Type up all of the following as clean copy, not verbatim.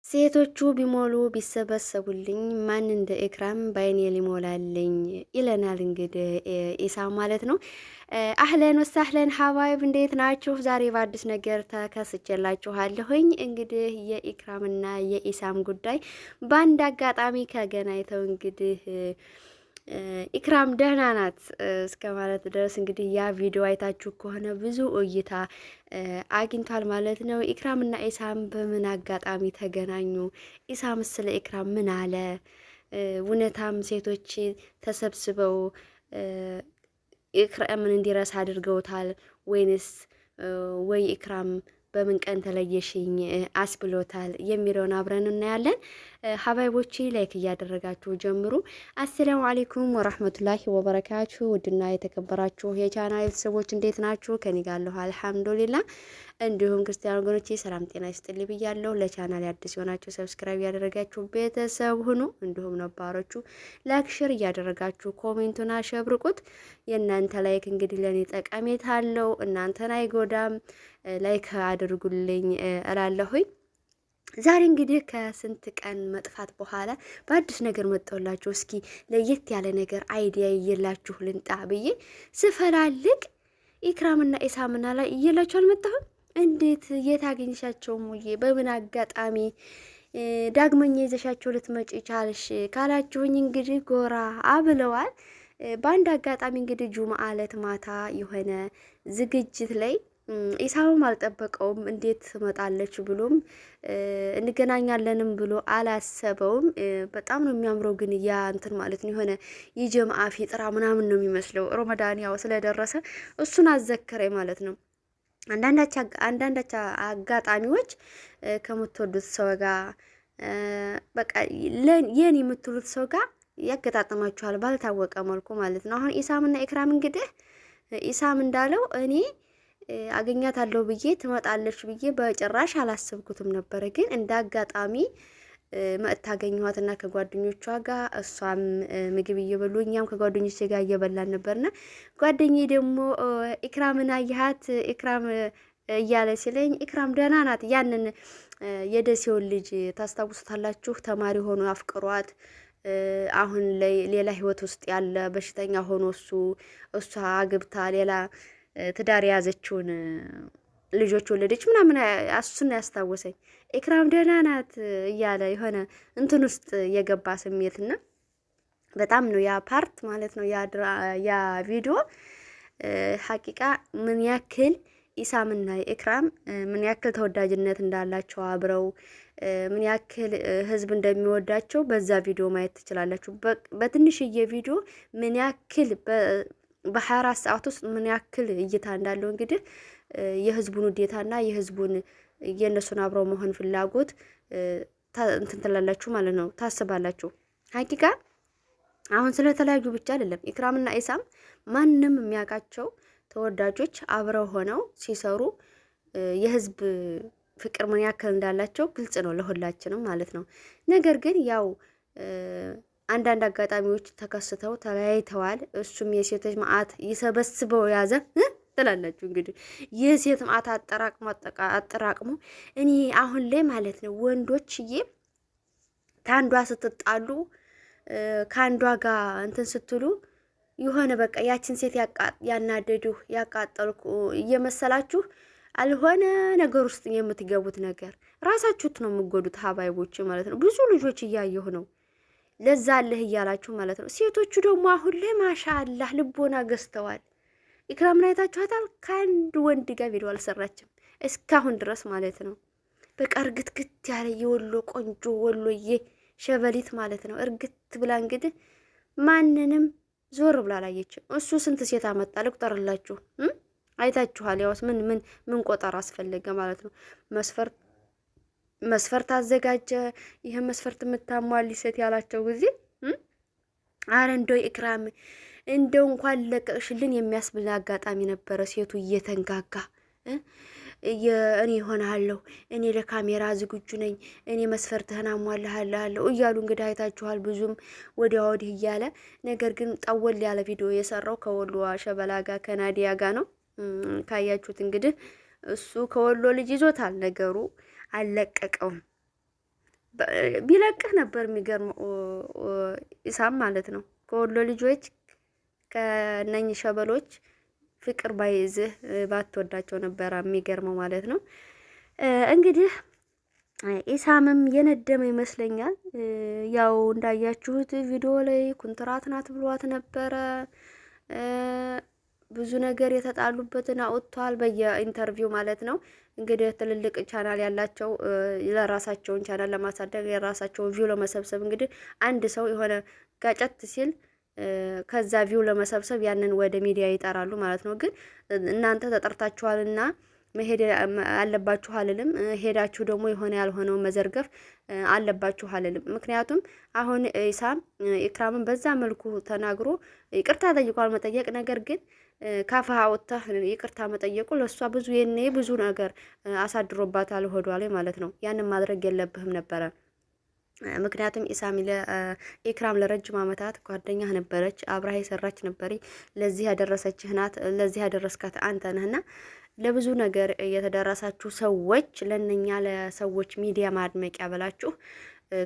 ሴቶቹ ቢሞሉ ቢሰበሰቡልኝ ማን እንደ ኢክራም ባይኔ ሊሞላልኝ ይለናል። እንግዲህ ኢሳም ማለት ነው። أهلا وسهلا حبايب እንዴት ናችሁ? ዛሬ በአዲስ ነገር ተከስቼላችኋለሁኝ። እንግዲህ የኢክራምና የኢሳም ጉዳይ በአንድ አጋጣሚ ከገናይተው እንግዲህ ኢክራም ደህና ናት እስከ ማለት ድረስ እንግዲህ ያ ቪዲዮ አይታችሁ ከሆነ ብዙ እይታ አግኝቷል ማለት ነው። ኢክራምና ኢሳም በምን አጋጣሚ ተገናኙ? ኢሳም ስለ ኢክራም ምን አለ? እውነታም ሴቶች ተሰብስበው ኢክራምን እንዲረሳ አድርገውታል ወይንስ ወይ ኢክራም በምን ቀን ተለየሽኝ አስብሎታል የሚለውን አብረን እናያለን። ሀባይቦቼ like እያደረጋችሁ ጀምሩ። السلام عليكم ورحمة الله وبركاته። ውድና የተከበራችሁ የቻናል ቤተሰቦች እንዴት ናችሁ? ከኔ ጋር አለሁ الحمد لله። እንዲሁም ክርስቲያን ወገኖቼ ሰላም ጤና ይስጥልኝ ብያለሁ። ለቻናል አዲስ የሆናችሁ subscribe እያደረጋችሁ ቤተሰብ ሁኑ። እንዲሁም ነባሮቹ like፣ share እያደረጋችሁ comment ኡን አሸብርቁት። የእናንተ like እንግዲህ ለእኔ ጠቀሜታ አለው፣ እናንተን አይጎዳም። like አድርጉልኝ እላለሁኝ። ዛሬ እንግዲህ ከስንት ቀን መጥፋት በኋላ በአዲስ ነገር መጣሁላችሁ። እስኪ ለየት ያለ ነገር idea ይዤላችሁ ልምጣ ብዬ ስፈላልግ ኢክራምና ኢሳምና ላይ እየላችሁ አልመጣሁም። እንዴት የት አገኘሻቸው ሙዬ? በምን አጋጣሚ ዳግመኛ ይዘሻቸው ልትመጪ ቻልሽ ካላችሁኝ እንግዲህ ጎራ አብለዋል። በአንድ አጋጣሚ እንግዲህ ጁምአ ዕለት ማታ የሆነ ዝግጅት ላይ ኢሳምም አልጠበቀውም። እንዴት ትመጣለች ብሎም እንገናኛለንም ብሎ አላሰበውም። በጣም ነው የሚያምረው ግን ያ እንትን ማለት ነው የሆነ የጀምአ ፊጥራ ምናምን ነው የሚመስለው። ሮመዳን ያው ስለደረሰ እሱን አዘከረኝ ማለት ነው። አንዳንዳች አጋጣሚዎች ከምትወዱት ሰው ጋር በቃ የኔ የምትሉት ሰው ጋር ያገጣጥማችኋል ባልታወቀ መልኩ ማለት ነው። አሁን ኢሳምና ኢክራም እንግዲህ ኢሳም እንዳለው እኔ አገኛታለሁ ብዬ ትመጣለች ብዬ በጭራሽ አላሰብኩትም ነበረ። ግን እንደ አጋጣሚ መጥታ አገኘኋትና ከጓደኞቿ ጋር እሷም ምግብ እየበሉ እኛም ከጓደኞቼ ጋር እየበላን ነበርና ጓደኛዬ ደግሞ ኢክራምን አየሃት ኢክራም እያለ ሲለኝ ኢክራም ደህና ናት። ያንን የደሴውን ልጅ ታስታውሱታላችሁ? ተማሪ ሆኖ አፍቅሯት አሁን ላይ ሌላ ህይወት ውስጥ ያለ በሽተኛ ሆኖ እሱ እሷ አግብታ ሌላ ትዳር የያዘችውን ልጆች ወለደች ምናምን እሱን ያስታወሰኝ። ኢክራም ደህና ናት እያለ የሆነ እንትን ውስጥ የገባ ስሜትና በጣም ነው ያ part ማለት ነው ያ ቪዲዮ حقيقة ምን ያክል ኢሳምና ኢክራም ምን ያክል ተወዳጅነት እንዳላቸው አብረው ምን ያክል ህዝብ እንደሚወዳቸው በዛ ቪዲዮ ማየት ትችላላችሁ። በትንሽዬ ቪዲዮ ምን ያክል በ24 ሰዓት ውስጥ ምን ያክል እይታ እንዳለው እንግዲህ የህዝቡን ውዴታና የህዝቡን የእነሱን አብረው መሆን ፍላጎት እንትን ትላላችሁ ማለት ነው፣ ታስባላችሁ። ሀቂቃ አሁን ስለተለያዩ ብቻ አይደለም። ኢክራምና ኢሳም ማንም የሚያውቃቸው ተወዳጆች አብረው ሆነው ሲሰሩ የህዝብ ፍቅር ምን ያክል እንዳላቸው ግልጽ ነው ለሁላችንም ማለት ነው። ነገር ግን ያው አንዳንድ አጋጣሚዎች ተከስተው ተለያይተዋል። እሱም የሴቶች መዓት ይሰበስበው ያዘ ትላላችሁ እንግዲህ የሴት መዓት አጠራቅሞ አጠራቅሞ እኔ አሁን ላይ ማለት ነው ወንዶችዬ ከአንዷ ስትጣሉ ከአንዷ ጋር እንትን ስትሉ የሆነ በቃ ያችን ሴት ያናደዱ ያቃጠልኩ እየመሰላችሁ አልሆነ ነገር ውስጥ የምትገቡት ነገር ራሳችሁት ነው የምጎዱት፣ ሀባይቦች ማለት ነው። ብዙ ልጆች እያየሁ ነው። ለዛ አለህ እያላችሁ ማለት ነው። ሴቶቹ ደግሞ አሁን ላይ ማሻአላህ ልቦና ገዝተዋል። ኢክራምን አይታችኋታል። ከአንድ ወንድ ጋር ቪዲዮ አልሰራችም እስካሁን ድረስ ማለት ነው። በቃ እርግትግት ያለ የወሎ ቆንጆ ወሎዬ ሸበሊት ማለት ነው። እርግት ብላ እንግዲህ ማንንም ዞር ብላ አላየችም። እሱ ስንት ሴት አመጣ ልቁጠርላችሁ? አይታችኋል። ያውስ ምን ምን ምን ቆጠር አስፈለገ ማለት ነው። መስፈርት መስፈርት አዘጋጀ። ይህ መስፈርት የምታሟል ሴት ያላቸው ጊዜ አረ እንደው ኢክራም እንደው እንኳን ለቀቅሽልን የሚያስብል አጋጣሚ ነበረ። ሴቱ እየተንጋጋ እኔ እሆናለሁ፣ እኔ ለካሜራ ዝግጁ ነኝ፣ እኔ መስፈርትህን አሟልሃለሁ እያሉ እንግዲህ አይታችኋል። ብዙም ወዲያ ወዲህ እያለ ነገር ግን ጠወል ያለ ቪዲዮ የሰራው ከወሎ ሸበላ ጋር ከናዲያ ጋር ነው። ካያችሁት እንግዲህ እሱ ከወሎ ልጅ ይዞታል ነገሩ አልለቀቀውም። ቢለቅህ ነበር የሚገርመው ኢሳም ማለት ነው። ከወሎ ልጆች ከነኝ ሸበሎች ፍቅር ባይዝህ ባትወዳቸው ነበረ የሚገርመው ማለት ነው። እንግዲህ ኢሳምም የነደመ ይመስለኛል። ያው እንዳያችሁት ቪዲዮ ላይ ኩንትራት ናት ብሏት ነበረ። ብዙ ነገር የተጣሉበትን አውጥቷል በየ interview ማለት ነው። እንግዲህ ትልልቅ ቻናል ያላቸው ለራሳቸውን ቻናል ለማሳደግ፣ የራሳቸውን view ለመሰብሰብ፣ እንግዲህ አንድ ሰው የሆነ ጋጨት ሲል ከዛ view ለመሰብሰብ ያንን ወደ ሚዲያ ይጠራሉ ማለት ነው። ግን እናንተ ተጠርታችኋልና መሄድ አለባችሁ አልልም። ሄዳችሁ ደግሞ የሆነ ያልሆነውን መዘርገፍ አለባችሁ አልልም። ምክንያቱም አሁን ኢሳም ኢክራምን በዛ መልኩ ተናግሮ ይቅርታ ጠይቋል መጠየቅ፣ ነገር ግን ካፍህ አውጥተህ ይቅርታ መጠየቁ ለእሷ ብዙ የኔ ብዙ ነገር አሳድሮባታል ሆዷ ላይ ማለት ነው። ያንን ማድረግ የለብህም ነበረ። ምክንያቱም ኢሳም ኢክራም ለረጅም ዓመታት ጓደኛህ ነበረች፣ አብራህ የሰራች ነበረች። ለዚህ ያደረሰችህ ናት። ለዚህ ያደረስካት አንተ ነህና ለብዙ ነገር የተደረሳችሁ ሰዎች ለነኛ ለሰዎች ሚዲያ ማድመቂያ ብላችሁ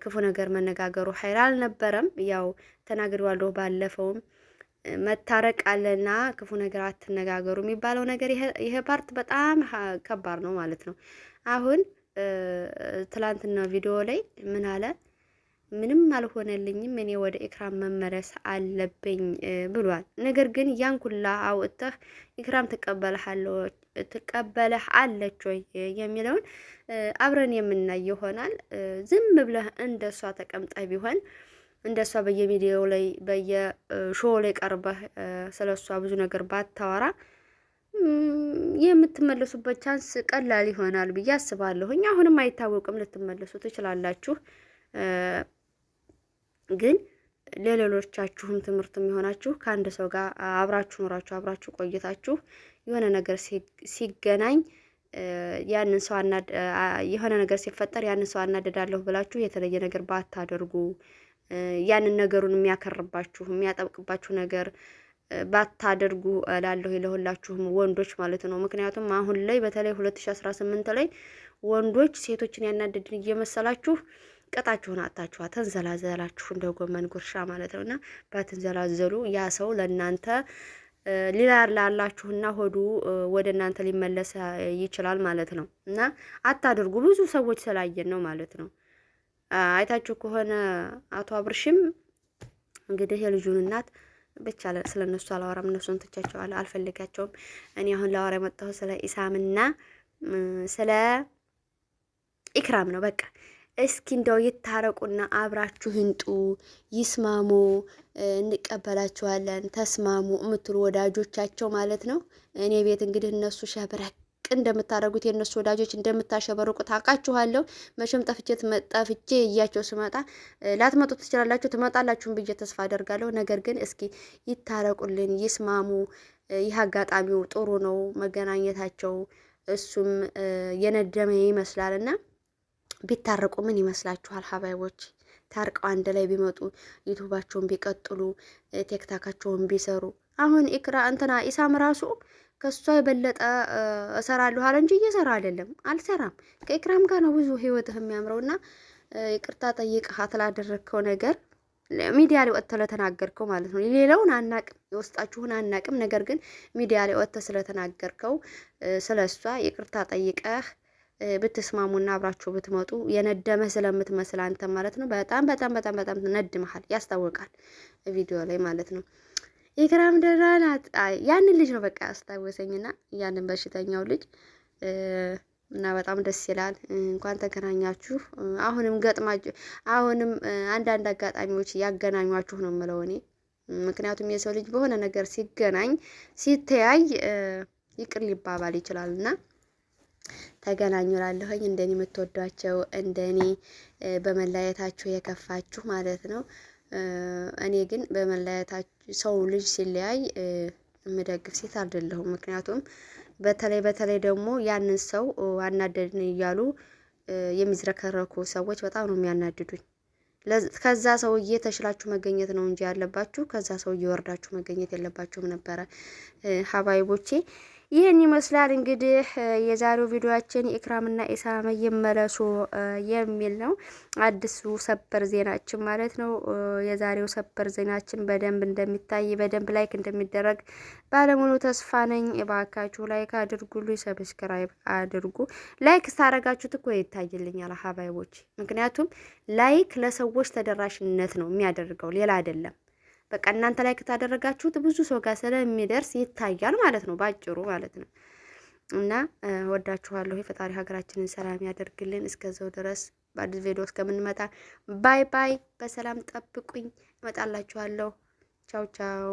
ክፉ ነገር መነጋገሩ ኸይር አልነበረም። ያው ተናግሬዋለሁ ባለፈውም፣ መታረቅ አለና ክፉ ነገር አትነጋገሩ የሚባለው ነገር ይሄ part በጣም ከባድ ነው ማለት ነው። አሁን ትላንትና ቪዲዮ ላይ ምን አለ? ምንም አልሆነልኝም፣ እኔ ወደ ኢክራም መመለስ አለብኝ ብሏል። ነገር ግን ያን ኩላ አውጥተህ ኢክራም ትቀበለህ አለች ወይ የሚለውን አብረን የምናይ ይሆናል። ዝም ብለህ እንደሷ ተቀምጠህ ቢሆን፣ እንደሷ በየሚዲያው ላይ በየ show ላይ ቀርበህ ስለሷ ብዙ ነገር ባታወራ የምትመለሱበት chance ቀላል ይሆናል ብዬ አስባለሁኝ። አሁንም አይታወቅም፣ ልትመለሱ ትችላላችሁ። ግን ለሌሎቻችሁም ትምህርት የሚሆናችሁ ከአንድ ሰው ጋር አብራችሁ ኖራችሁ፣ አብራችሁ ቆይታችሁ የሆነ ነገር ሲገናኝ ያንን ሰው የሆነ ነገር ሲፈጠር ያንን ሰው አናደዳለሁ ብላችሁ የተለየ ነገር ባታደርጉ፣ ያንን ነገሩን የሚያከርባችሁ የሚያጠብቅባችሁ ነገር ባታደርጉ እላለሁ ለሁላችሁም ወንዶች ማለት ነው። ምክንያቱም አሁን ላይ በተለይ 2018 ላይ ወንዶች ሴቶችን ያናደድን እየመሰላችሁ ቅጣችሁን አጣችኋ ተንዘላዘላችሁ እንደ ጎመን ጉርሻ ማለት ነውና ባትንዘላዘሉ ያ ሰው ለእናንተ ሌላ ላላችሁና ሆዱ ወደ እናንተ ሊመለስ ይችላል ማለት ነው። እና አታድርጉ፣ ብዙ ሰዎች ስላየን ነው ማለት ነው። አይታችሁ ከሆነ አቶ አብርሽም እንግዲህ የልጁን እናት ብቻ ስለ እነሱ አላወራም። እነሱን ትቻቸዋለሁ፣ አልፈልጋቸውም። እኔ አሁን ላወራ የመጣሁ ስለ ኢሳምና ስለ ኢክራም ነው። በቃ እስኪ እንደው ይታረቁና አብራችሁ ይንጡ፣ ይስማሙ፣ እንቀበላችኋለን፣ ተስማሙ የምትሉ ወዳጆቻቸው ማለት ነው። እኔ ቤት እንግዲህ እነሱ ሸብረቅ እንደምታደርጉት፣ የእነሱ ወዳጆች እንደምታሸበርቁ ታውቃችኋለሁ። መቼም ጠፍቼ ጠፍቼ እያቸው ስመጣ ላትመጡ ትችላላችሁ፣ ትመጣላችሁን ብዬ ተስፋ አደርጋለሁ። ነገር ግን እስኪ ይታረቁልን፣ ይስማሙ። ይህ አጋጣሚው ጥሩ ነው መገናኘታቸው። እሱም የነደመ ይመስላል እና ቢታረቁ ምን ይመስላችኋል? ሀባይቦች ታርቀው አንድ ላይ ቢመጡ፣ ዩቱባቸውን ቢቀጥሉ፣ ቲክታካቸውን ቢሰሩ፣ አሁን ኢክራ እንትና ኢሳም ራሱ ከሷ የበለጠ እሰራለሁ አለ እንጂ እየሰራ አይደለም፣ አልሰራም። ከኢክራም ጋር ነው ብዙ ህይወትህ የሚያምረውና ይቅርታ ጠይቀሃት ላደረግከው ነገር፣ ሚዲያ ላይ ወጥተህ ለተናገርከው ማለት ነው። ሌላውን አናቅም፣ የውስጣችሁን አናቅም። ነገር ግን ሚዲያ ላይ ወጥተህ ስለተናገርከው ስለ እሷ ይቅርታ ጠይቀህ ብትስማሙና አብራችሁ ብትመጡ፣ የነደመህ ስለምትመስል አንተ ማለት ነው። በጣም በጣም በጣም በጣም ነድመሃል፣ ያስታውቃል ቪዲዮ ላይ ማለት ነው። ኢክራም ደህና ናት። ያንን ልጅ ነው በቃ ያስታወሰኝና ያንን በሽተኛው ልጅ እና በጣም ደስ ይላል። እንኳን ተገናኛችሁ። አሁንም ገጥማችሁ አሁንም አንዳንድ አጋጣሚዎች ያገናኟችሁ ነው የምለው እኔ። ምክንያቱም የሰው ልጅ በሆነ ነገር ሲገናኝ ሲተያይ ይቅር ሊባባል ይችላል እና ተገናኙ እላለሁኝ። እንደኔ የምትወዷቸው፣ እንደኔ በመለያየታችሁ የከፋችሁ ማለት ነው። እኔ ግን በመለያየታችሁ ሰው ልጅ ሲለያይ የምደግፍ ሴት አይደለሁም። ምክንያቱም በተለይ በተለይ ደግሞ ያንን ሰው አናደድን እያሉ የሚዝረከረኩ ሰዎች በጣም ነው የሚያናድዱኝ። ከዛ ሰውዬ ተሽላችሁ መገኘት ነው እንጂ ያለባችሁ ከዛ ሰውዬ ወርዳችሁ መገኘት የለባችሁም ነበረ ሀባይቦቼ። ይህን ይመስላል እንግዲህ የዛሬው ቪዲዮአችን፣ ኢክራምና ኢሳም ይመለሱ የሚል ነው። አዲሱ ሰበር ዜናችን ማለት ነው። የዛሬው ሰበር ዜናችን በደንብ እንደሚታይ፣ በደንብ like እንደሚደረግ ባለሙሉ ተስፋ ነኝ። እባካችሁ like አድርጉልኝ፣ subscribe አድርጉ። Like ስታረጋችሁት እኮ ይታይልኛል ሀባይቦች። ምክንያቱም like ለሰዎች ተደራሽነት ነው የሚያደርገው፣ ሌላ አይደለም። በቃ እናንተ like ካደረጋችሁት ብዙ ሰው ጋር ስለሚደርስ ይታያል ማለት ነው፣ ባጭሩ ማለት ነው። እና ወዳችኋለሁ። የፈጣሪ ሀገራችንን ሰላም ያደርግልን። እስከዛው ድረስ በአዲስ ቪዲዮ እስከምንመጣ bye bye። በሰላም ጠብቁኝ፣ እመጣላችኋለሁ። ቻው ቻው።